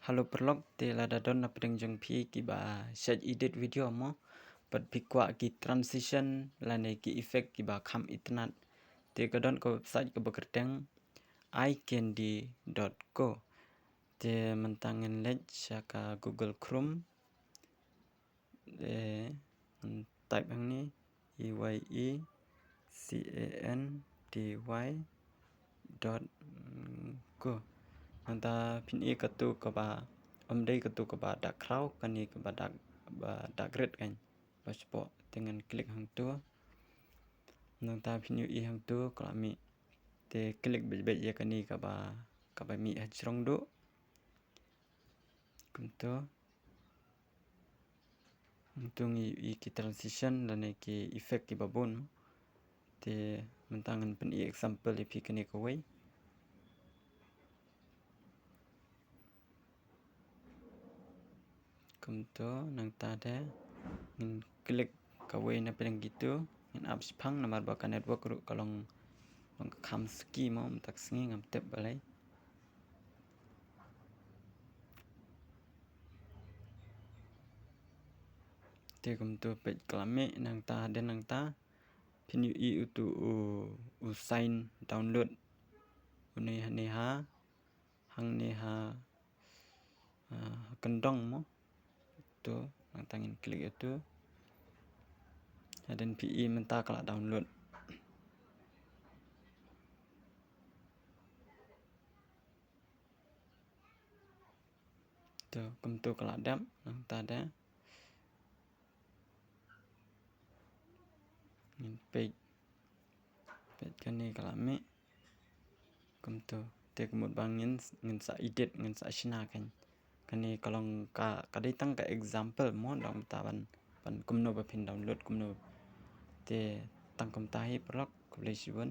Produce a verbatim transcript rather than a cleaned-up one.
Hello paralok, te lada don na pdeng jong phi kiba shait edit video mo, bad phi kwah ki transition lane ki effect kiba kham itynnad, te ka don ka website kaba kyrteng iCandy dot co. Te mynta ngin leit sha ka Google Chrome. Te ngin type hangne, E Y E C A N D Y dot co. Nangta phin i katu kaba, ym dei katu kaba dak khraw, kane kaba dak, ba dak rit kan, ba shapoh. Te ngin click hangtu. Nangta phin ïohi hangtu ka la mih. Te click beit beit ïa kane kaba, kaba mih hajrong duh. Kumtu. Kumtu ngi ïohi ki transition lane ki effect kiba bun. Te mynta ngan pyni example ïa phi kane kawei. Kumtu nangta de ngin click kawei na pdeng kitu, ngin ap shiphang namar ba ka network ruh ka long, long ka kham suki mo, mynta ka sngi ngam tip balei. Te kumtu peit ka la mih nangta, de nangta phin ïohi utu u, u sign download. Une hangne ha, hangne ha, ah, kyndong mo. Tu, nangta ngin click ïa tu. Hadien phi i mynta ka la download. Tu, kumtu ka la dep, nangta de. Ngin peit. Peit kane ka la mih. Kumtu. Te ka mut ba ngin, ngin sa edit, ngin sa shna kan. Kane ka long ka, ka dei tang ka example mo, dang mynta ban, ban kumno ba phin download kumno. Te tang kumta hi paralok, khublei shibun.